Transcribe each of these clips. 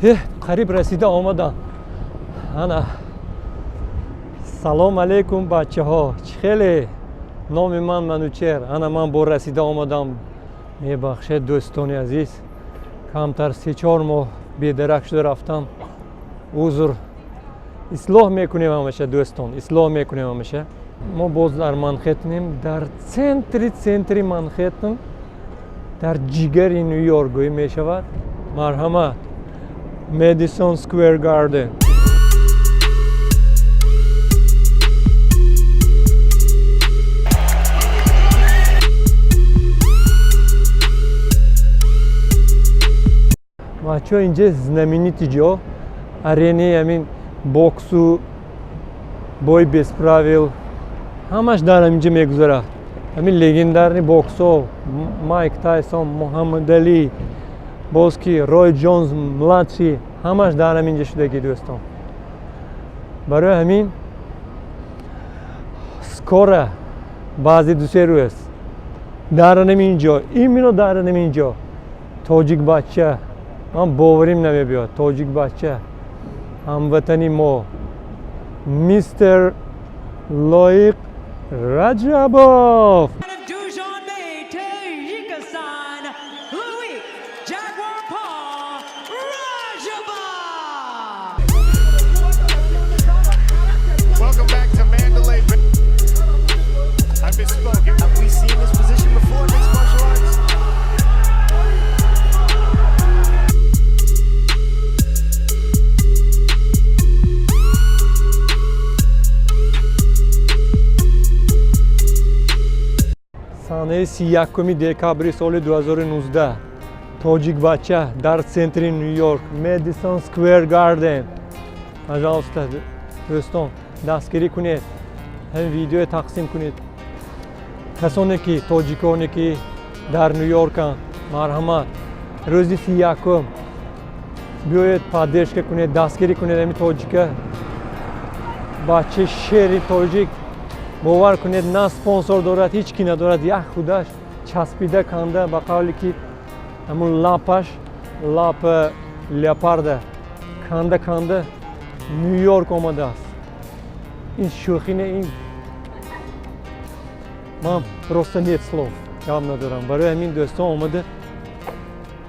Қариб расида омадам. Ана, салом алейкум, бачаҳо, чӣ хеле? Номи ман Манучер. Ана, ман бо расида омадам. Мебахшед, дӯстони азиз, камтар 3-4 моҳ бедарак шуда рафтам, узр. Ислоҳ мекунем ҳамаша, дӯстон, ислоҳ мекунем ҳамаша. Мо боз дар Манхеттенем, дар центри Манхеттен, дар ҷигари Ню Йорк гӯӣ мешавад. Марҳамат, Мэдисон Сквер Гарден. Бачаҳо, инҷа знаменитый ҷо, аренаи ҳамин боксу, бой без правил, ҳамаш дар ҳаминҷа мегузарад. Ҳамин легендарный боксҳо: Майк Тайсон, Муҳаммадалӣ, боз ки, Рой Ҷонс младший, ҳамаш дар ҳаминҷа шудагӣ, дӯстон. Барои ҳамин скоро, баъзи 2-3 рӯз, дар ҳамин ҷо, именно дар ҳамин ҷо, тоҷик бача, ман боварим намебиёд, тоҷик бача, ҳамватани мо, мистер Лоиқ Раҷабов. Of Dushanbe, Tajikistan, Loik Jaguar Paw Rajabov. Welcome back to Mandalay Bay. I misspoke. Have we seen this position before in mixed martial arts? Санаи 31 декабри соли 2019, тоҷикбача дар центри Ню Йорк, Мэдисон Сквер Гарден. Пожалуйста, дӯстон, дастгирӣ кунед, ҳамин видеое тақсим кунед. Касоне ки тоҷиконе ки дар Ню Йорканд, марҳамат, рӯзи 31-ум биёед, поддержка кунед, дастгирӣ кунед ҳамин тоҷика, бачаи шери тоҷик. Бовар кунед, на спонсор дорад, ҳеҷ ки надорад, як худаш часпида канда, ба қавле ки ҳамун лапаш лапа леопарда канда канда Ню Йорк омадааст. Ин шӯхӣ не, ин ман просто нет слов, гап надорам. Барои ҳамин, дӯстон, омада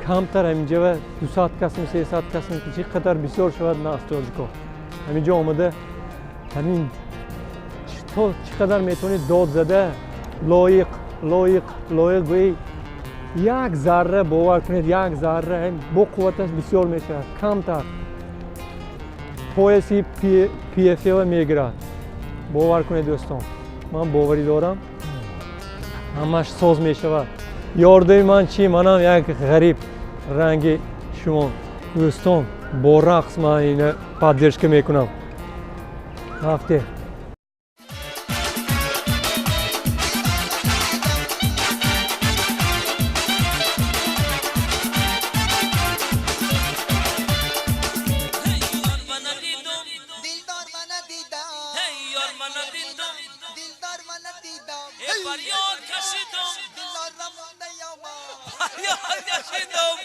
камтар ҳаминҷава 200 касми, 300 касми, чӣ қадар бисёр шавад, нағз. Тоҷико, ҳаминҷо омада, ҳамин то чӣ қадар метавонед дод зада «Лоиқ, Лоиқ, Лоиқ» гӯӣ, як зарра, бовар кунед, як зарра бо қувваташ бисёр мешавад. Камтар пояси PFL мегирад, бовар кунед, дӯстон, ман боварӣ дорам, ҳамаш соз мешавад. Ёрдами ман чӣ? Манам як ғариб ранги шумо, дӯстон, бо рақс ман ина поддержка мекунам. Рафте. Дилдор мана дидам. Ёр мана дидам. Дилдор мана дидам. Фарёд кашидам. Дилдор рамонда ёма. Фарёд кашидам.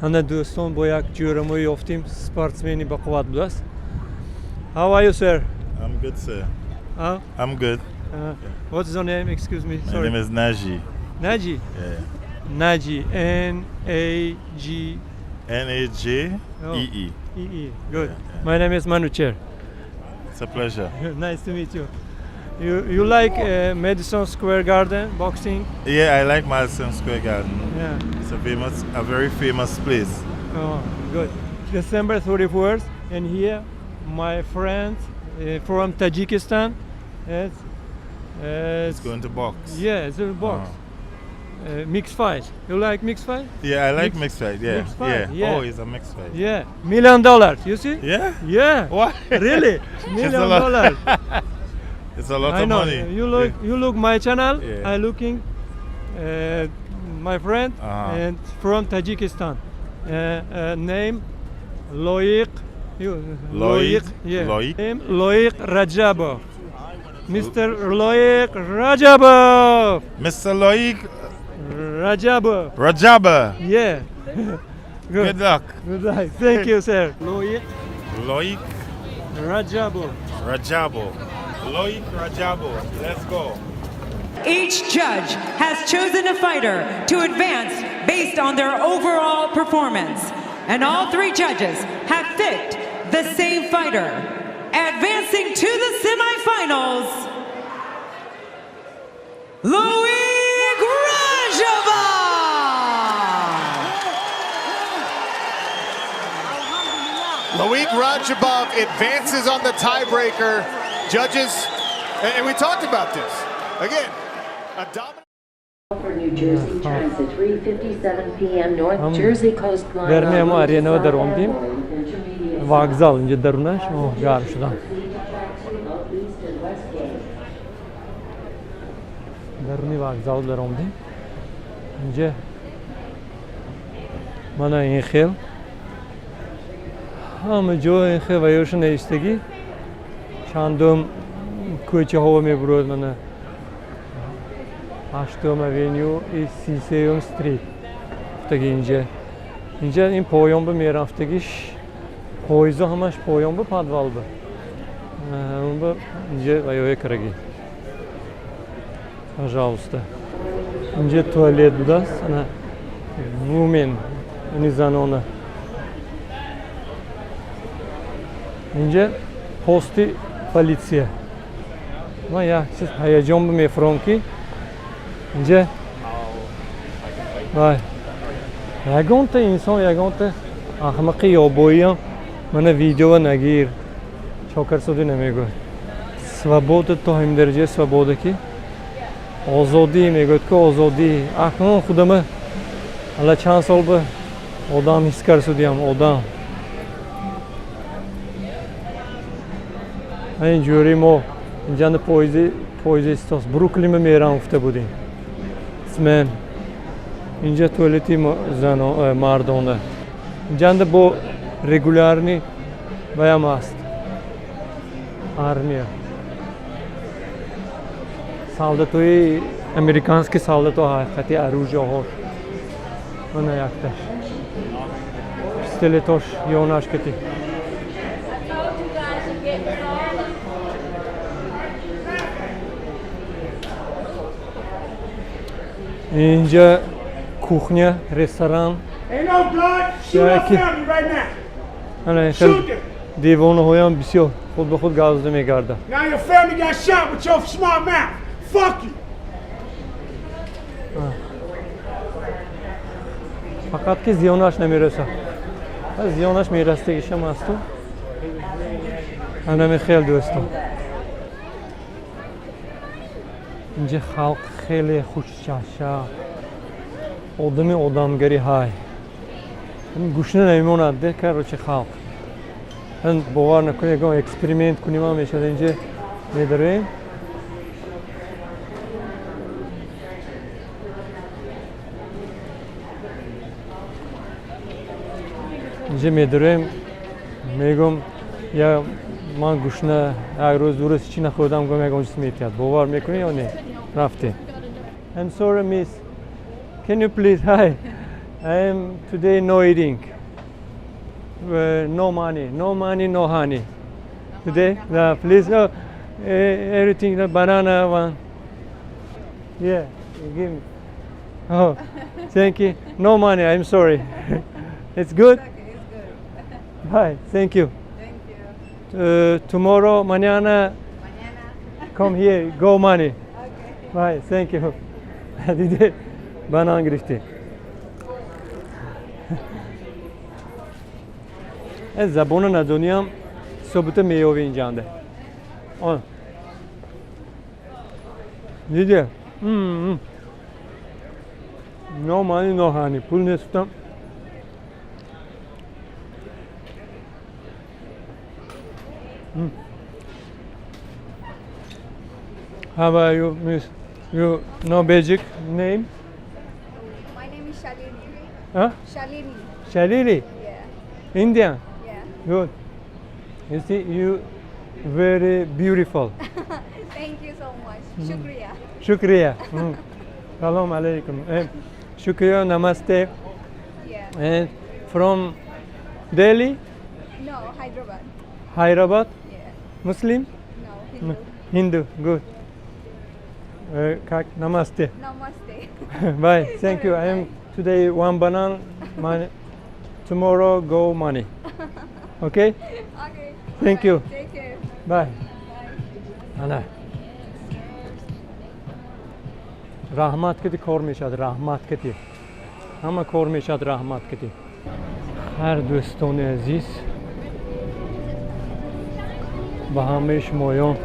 Ана, дӯстон, бо як ҷӯрамо ёфтим, спортсмени бақувват будааст. How are you, sir? I'm good, sir. Huh? I'm good. What's your name? Excuse me. My Sorry. name is Naji. Naji. Yeah. Naji. N A G N A J E E. E E. Good. My name is Manucher. It's a pleasure. Nice to meet you. You like Madison Square Garden boxing? Yeah, I like Madison Square Garden. Yeah. It's a very famous place. Oh, good. December 31st, and here my friend from Tajikistan. It's going to box. Yeah, it's a box. Mixed fight. You like mixed fight? Yeah, I like mixed fight. Yeah. Mixed fight, Yeah. yeah. Oh, it's a mixed fight. Yeah, $1 million. You see? Yeah. Yeah. What? Really? It's a Million lot. dollars. It's a lot I of know. money. You look. You look my channel. Yeah. I looking. My friend and from Tajikistan. Name Loiq. Loiq? Yeah. Loiq? Name Loiq Rajabov. Mr. Loiq Rajabov. Mr. Loiq Rajabov. Rajaba. Yeah. Good. Good luck. Good luck. Thank you, sir. Loiq Loiq Rajabov. Rajabo. Loiq Rajabo. Let's go. Each judge has chosen a fighter to advance based on their overall performance. And all three judges have picked the same fighter. Advancing to the semifinals, Loik Radzhabov! Loik Radzhabov advances on the tiebreaker. Judges, and we talked about this. Again, a dominant. For New Jersey Transit, 3:57 p.m. North Jersey Coast Line. Вернее, мо арена даромдим. Вокзал инҷа дарунаш. О, гарм шудам. Даруни вокзал даромдем. Инҷа мана ин хел ҳама ҷо ин хел ваёша навиштагӣ, чандум кӯчаҳо мебурояд. Мана, ҳаштум авеню и 33-юм street гуфтагӣ. Инҷа ин поён ба мерафтагиш, поездо ҳамаш поён ба подвал ба ба инҷа ваёя карагӣ. Пожалуйста, инҷа туалет будааст. Ана, women, яъни занона. Инҷа пости полиция. Ман як чиз ҳаяҷон мефурам, ки инҷа вай ягонта инсон, ягонта аҳмақи ёбоиам мана видеоа нагир, чокарсодӣ намегӯяд. Свобода, то ҳамин дараҷаи свобода, ки озодӣ мегӯяд, ки озодӣ. Акнун худама ала чанд сол ба одам ҳис карсудиям, одам. Ин ҷӯри мо инҷанда поезди истос, Бруклинба мерам гуфта будем. Смен инҷа туалети мардона. Инҷанда бо регулярный ваям аст, армия, солдатои американский, солдато ҳақиқати оружие ҳош. Мана якташ пистолетош ёнаш кати. Инҷа кухня, ресторан. Ана хел девонаҳоям бисёр худ ба худ гавзда мегардад. Now your family got shot with your smart mouth. Fuck you. Фақат ки зиёнаш намерасад, зиёнаш мерасдагишам асту. Анами хел, дӯстон, инҷа халқ хеле хушчаша, одами одамгарӣ ҳай, гушна намемонад де. Короче, халқ бовар накунед, ягон эксперимент куним мешавад. Инҷа медароем. Инҷа медароем, мегӯм, я ман гушна, як рӯз, 2 рӯз чӣ нахӯрдам, гӯм, ягон чиз метиҳад. Бовар мекунӣ ё не? Рафтем. I'm sorry, miss. Can you please, hi. I am today no eating. No money, no money, no honey. Today, please, everything, the banana one. Yeah, you give me. Oh, thank you. No money, I'm sorry. It's good? It's good. Bye, thank you. Thank you. Tomorrow, mañana, Mañana. Come here, go money. Okay. Bye, thank you. Диде, банан гирифтӣ. Забона надониям собита меёви инҷанда. Он. Диде. No money, no honey. Пул нестам. How are you, miss? You know basic name? My name is Shalini. Huh? Shalini. Shalili? Yeah. Indian? Yeah. Good. You see, you very beautiful. Thank you so much. Shukriya. Shukriya. Salam alaikum. Shukriya, namaste. Yeah. And from Delhi? No, Hyderabad. Hyderabad? Yeah. Muslim? No, Hindu. Hindu, good. Kak, namaste. Namaste. Bye. Thank you. I am today one banana, money. Tomorrow go money. Okay? Okay. Thank you. Take care. Bye. Ана. Раҳмат кити кор мешавад, раҳмат кити. Ҳама кор мешавад, раҳмат кити. Ҳар дӯстони азиз, ба ҳамаи шумоён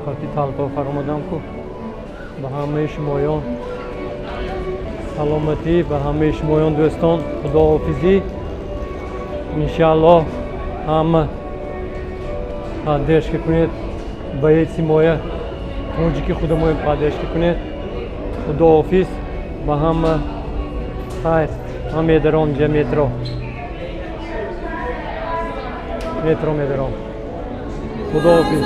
хати талпо фаромадам ку, ба ҳамаи шумоён саломатӣ, ба ҳамаи шумоён дӯстон худоҳофизӣ. Иншааллоҳ ҳама поддержка кунед боеци моя, тоҷики худамоя поддержка кунед. Худоҳофиз ба ҳама, хайр. Ман медаром инҷа метро медаром. Худоҳофиз.